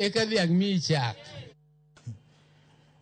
Eka dhiang' miyi chak.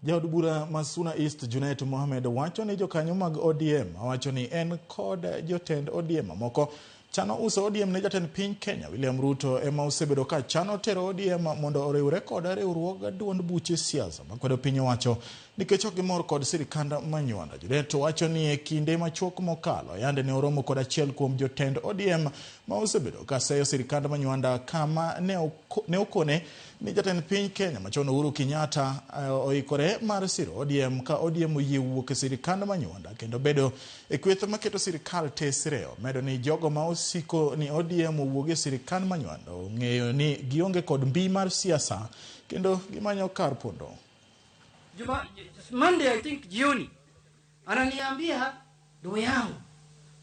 Jaod bura ma Suna East Junet Mohamed wacho ni jokanyo mag ODM wacho ni en kod jotend ODM mamoko chano uso ODM ne jatend piny Kenya William Ruto ema osebedo ka chano tero ODM mondo oriwre kod riwruog duond buche siasa makwedo piny owacho nikech ok gimor kod sirikand Manywanda. Junet wacho ni e kinde machuok mokalo yande ne oromo kod achiel kuom jotend ODM ma osebedo ka seyo sirikand Manywanda kama ne okone ni jatend piny Kenya machon Uhuru Kenyatta oikore mar siro ODM ka ODM oyie wuok e sirikand Manywanda kendo bedo e kweth maketo sirikal tesre. Omedo ni jogo ma osiko ni ODM owuog e sirikand Manywanda ong'eyo ni gionge kod mbi mar siasa kendo gimanyo kar pondo. Juma, Monday I think jioni ananiambia, "Ndugu yangu,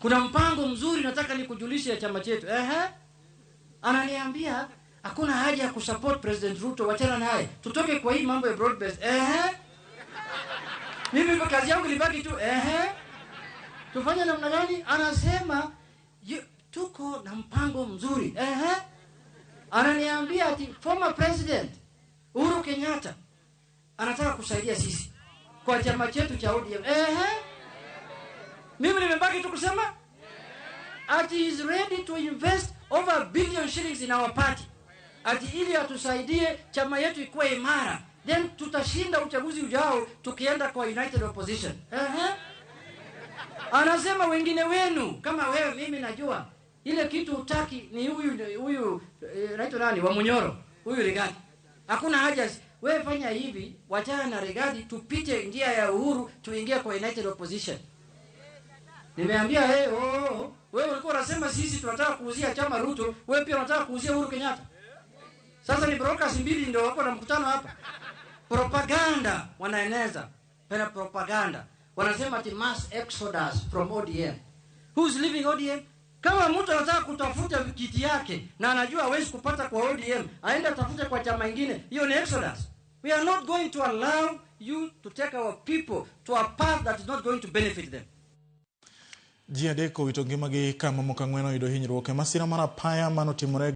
kuna mpango mzuri nataka nikujulishe ya chama chetu." Ehe. Ananiambia hakuna haja ya kusupport President Ruto, wachana naye, tutoke kwa hii mambo ya broad based. Ehe. Mimi kwa kazi yangu ilibaki tu ehe. Tufanye namna gani? Anasema tuko na mpango mzuri. Ehe. Ananiambia ati former president Uhuru Kenyatta anataka kusaidia sisi kwa chama chetu cha ODM. Ehe. Mimi nimebaki tu kusema ati he is ready to invest over a billion shillings in our party, ati ili atusaidie chama yetu ikuwe imara, then tutashinda uchaguzi ujao tukienda kwa united opposition. Ehe. Anasema wengine wenu kama wewe, mimi najua ile kitu utaki ni huyu huyu anaitwa nani wa Munyoro, huyu Rigathi. Hakuna haja, wewe fanya hivi, wachana na Rigathi, tupite njia ya Uhuru, tuingie kwa united opposition. Nimeambia, hey, oh, wewe ulikuwa unasema sisi tunataka kuuzia chama Ruto, wewe pia unataka kuuzia Uhuru Kenyatta. Sasa ni brokers mbili ndio wako na mkutano hapa. Propaganda wanaeneza, pena propaganda. Wanasema ati mass exodus from ODM. Who's leaving ODM? Kama mtu anataka kutafuta kiti yake na anajua hawezi kupata kwa ODM, aende atafute kwa chama ingine, hiyo ni exodus. We are not going to allow you to take our people to a path that is not going to benefit them. Ji 3 owito ngimagi ka mamoko 4 oyudo hinyruok e masira mar apaya manotimore.